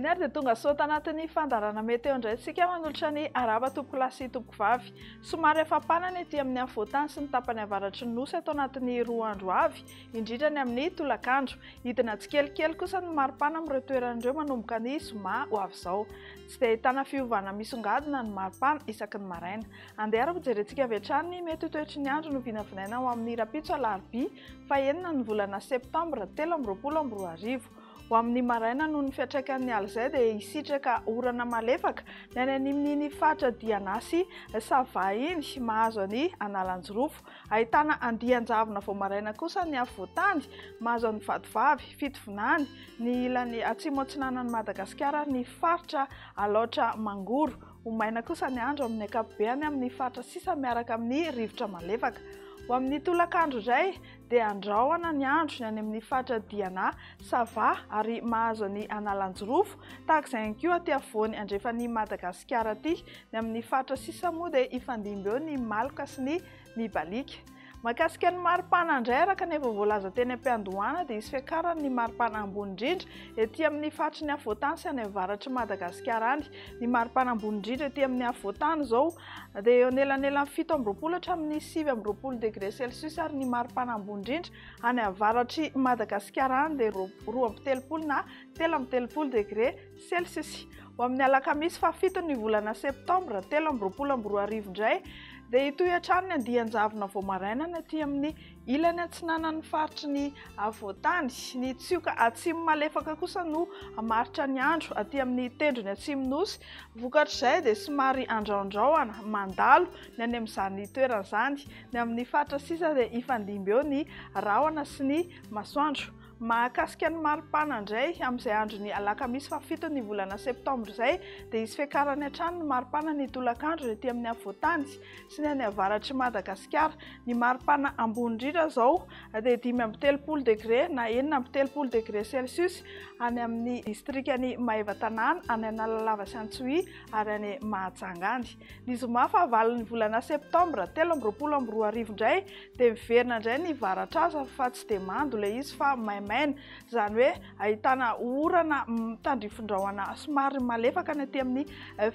Eny ary dia tonga soa tanatin'ny fandaharana Météo indray isika manolotra ny arahaba tompokolahy sy tompokovavy. Somary hafampana ny ety amin'ny afovoantany sy ny tapany avaratry ny Nosy ato anatin'ny roa andro avy, indrindra ny amin'ny tolakandro. Hidina tsikelikely kosa ny maripana amin'ireo toerana ireo manomboka ny zoma ho avy izao. Tsy dia ahitana fiovana misongadina ny maripana isaky ny maraina. Andeha ary hojerentsika avy hatrany ny mety ho toetry ny andro novinavinaina ho amin'ny rahampitso alarobia fahenina ny volana septambra 2023. Ho amin'ny maraina noho ny fiantraikan'ny alizay dia hisitraka orana malefaka ny any amin'iny faritra Diana sy Sava iny, mahazo an'i Analanjirofo. Ahitana andian-javona vao maraina kosa ny afovoantany, mahazo an'i Vatovavy, Fitovinany, ny ilany atsimo atsinanan'i Madagasikara ary ny faritra Alaotra Mangoro. Ho maina kosa ny andro amin'ny ankapobeny amin'ny faritra sisa miaraka amin'ny rivotra malefaka. Ho amin'ny tolakandro indray dia andrahona ny andro ny any amin'ny faritra Diana, Sava ary mahazo an'i Analanjirofo, tahaka izay ihany koa aty afovoany andrefan'i Madagasikara aty. Ny amin'ny faritra sisa moa dia hifandimby eo ny maloka sy ny mibaliaka. Mahakasika ny maripana indray, araka ny efa voalaza teny am-piandohana dia hisy fiakarany ny maripana ambony indrindra ety amin'ny faritry ny afovoantany sy any avaratr'i Madagasikara any. Ny maripana ambony indrindra ety amin'ny afovoantany izao dia eo anelanelan'ny 27 hatramin'ny 29 degré celsius ary ny maripana ambony indrindra any avaratr'i Madagasikara any dia 32 na 33 degré celsius. Ho amin'ny alakamisy fahafito ny volana septambra 2023 indray dia hitohy hatrany ny andian-javona vao maraina ny aty amin'ny ilany atsinanan'ny faritry ny afovoantany. Ny tsioka atsimo malefaka kosa no hamaritra ny andro aty amin'ny tendrony atsimo nosy. Vokatr'izay dia somary andraondraoana mandalo ny any amin'izany toerana izany. Ny amin'ny faritra sisa dia hifandimby eo ny rahona sy ny masoandro. Mahakasika ny maripana indray, amin'izay andron'ny alakamisy fahafito ny volana septambra izay dia hisy fiakarany hatrany ny maripana ny tolakandro ety amin'ny afovoantany sy ny any avaratr'i Madagasikara. Ny maripana ambony indrindra izao dia 35 degre na 36 degre celsius any amin'ny distrikan'i Maevatanàna, any Analalava sy Antsohihy ary any Mahajanga any. Ny zoma fahavalon'ny volana septambra 2023 indray Dia miverina indray ny varatraza fa tsy dia mando ilay izy fa maimaina. Izany hoe ahitana orana mitandrifin-drahona somary malefaka ny aty amin'ny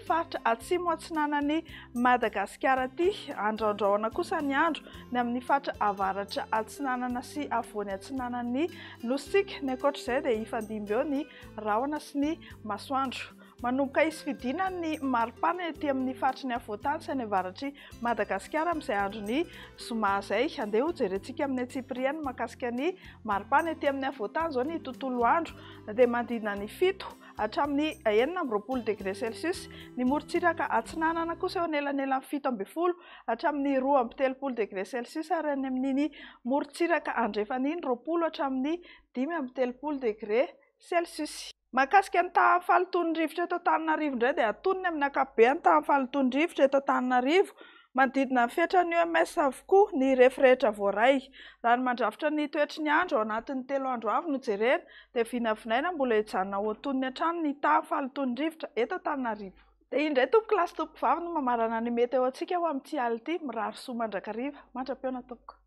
faritra atsimo atsinanan'i Madagasikara aty. Andraondrahona kosa ny andro ny amin'ny faritra avaratra atsinanana sy afovoany atsinanan'ny nosintsika. Ny ankoatr'izay dia hifandimby eo ny rahona sy ny masoandro. Manomboka hisy fidinany ny maripana ety amin'ny faritry ny afovoantany sy any avaratr'i Madagasikara amin'izay andron'ny zoma izay. Andeha hojerentsika amin'ny antsipiriany mahakasika ny maripana ety amin'ny afovoantany izao ny tontolo andro dia manodidina ny 7 hatramin'ny 26 degré celsius. Ny morontsiraka atsinanana kosa eo anelanelan'ny 17 hatramin'ny 32 degré celsius ary any amin'iny morontsiraka andrefana iny 20 hatramin'ny 35 degré celsius. Mahakasika ny tahan'ny fahalotoan'ny rivotra eto Antananarivo indray dia antonony amin'ny ankapobeny ny tahan'ny fahalotoan'ny rivotra eto Antananarivo. Manodidina ny fetran'ny OMS avokoa ny refy rehetra voaray. Raha ny mandrafitra ny toetry ny andro ao anatin'ny telo andro avy no jerena dia vinavinaina mbola hijanona ho antonony hatrany ny tahan'ny fahalotoan'ny rivotra eto Antananarivo. Dia indray tompoko lahy sy tompoko vavy no mamarana ny météo antsika ho amin'ity alina ity. Mirary soa mandrakariva. Mandra-pihaona tompoko.